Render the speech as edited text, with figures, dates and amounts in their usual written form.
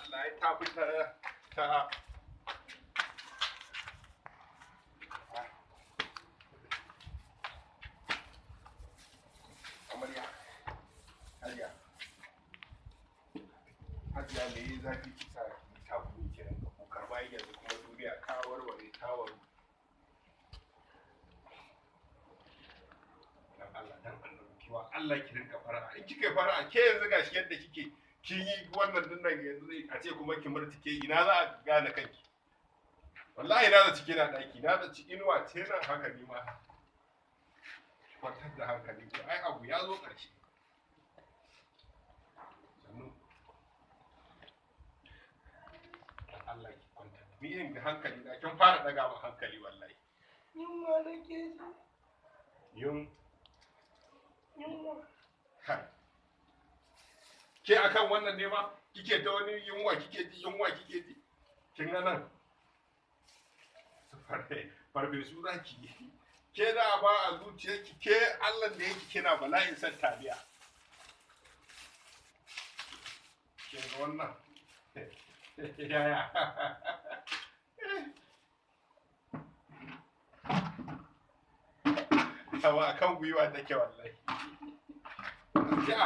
Allah ya tafi ta ta amarya. Hajiya, Hajiya, me yi zafi ki sa ki takumi ki rinka kuka bayan yanzu kuma duniya ta warware, ta waru? Dan Allah dan annabi, kiwa Allah ki rinka fara'a. In kika yi fara'a, ke yanzu gashi yadda kike, kin yi wannan dinnan, yanzu a ce kuma ki murtike, ina za a gane kanki? Wallahi na zaci kina daki, na zaci inuwa ce nan haka. Ni ma kwantar da hankali ki, ai abu ya zo ƙarshe. Sannu. Dan Allah ki kwantar ni irin da hankali na, kin fara daga min hankali wallahi. Yunwa nake ji. Yun Yunwa. Kai. Ke akan wannan ne ma kike ta wani yunwa kike ji, yunwa kike ji? Kin ga nan su farfesu za ki yi. Ke da ba a zuciyarki, ke Allah da yake kina bala'in san taliya. Kin ga wannan yaya? Hawa akan gwiwa take wallahi. Ki a